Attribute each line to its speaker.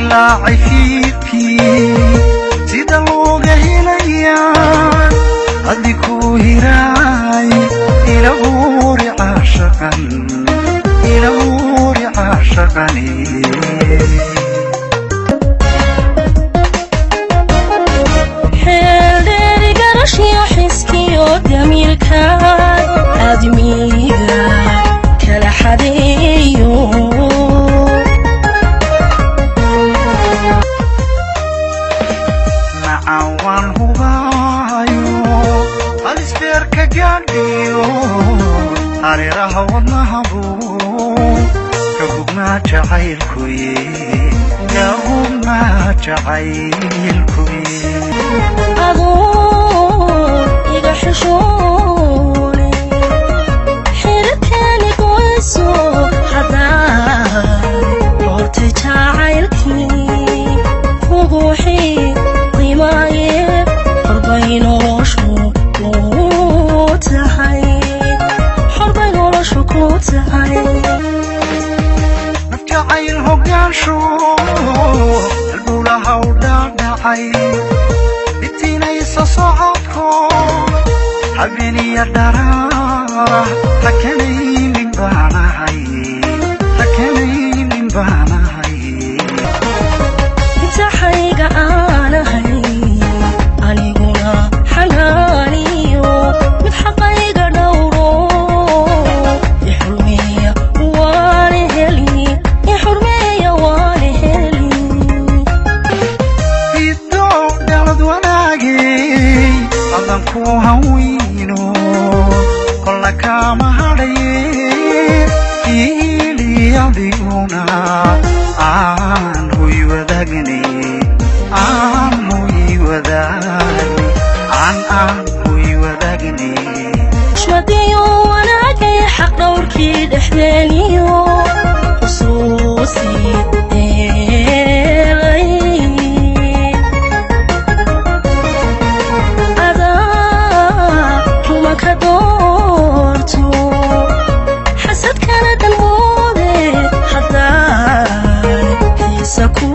Speaker 1: Hilaacay fiidkii sida looga helayaa haddi kuu hiraay. Ilahuuri caashaqan, ilahuuri caashaqani.
Speaker 2: Xeeldheeri garashiyo xiskiyo damiirka aadmiga kala xadeeyo.
Speaker 1: Macaan waan hubaayo halisbeerka gaadhiyo hareeraha wadnahabu ka hubnaa jacaylkuye, ka hubnaa jacaylkuye.
Speaker 2: Adoon iga xishoone xididkani goyso, haddaan hortay jacaylkii kugu xiiqimaaye. Xorbay noloshu ku tahay, xorbay noloshu ku tahay.
Speaker 1: Naf jacayl hoggaansho halbowlaha u dhaadhacay, dhibtiinaysa socodko habeeniya dharaara hakanaynin baanahay, hakanaynin baanahay.
Speaker 2: Intaxayga aanahay aniguna xanaaniyo mid xaqayga dhowro, ixurmeeya waana heli, ixurmeeya waana heli.
Speaker 1: Hiddo dhalad wanaagay adan ku hawayno, kolla kaama hadhaye iili adiguna aan huy wadaagnay, aan huy wadaagnay, aan huy wadaagnay.
Speaker 2: Xushmadiyo wanaagay xaq dhowrkii dhexdeeniyo xusuusi deeqay. Adaa ruma ka doorto xasadkana dalmoode, haddaan xiisa ku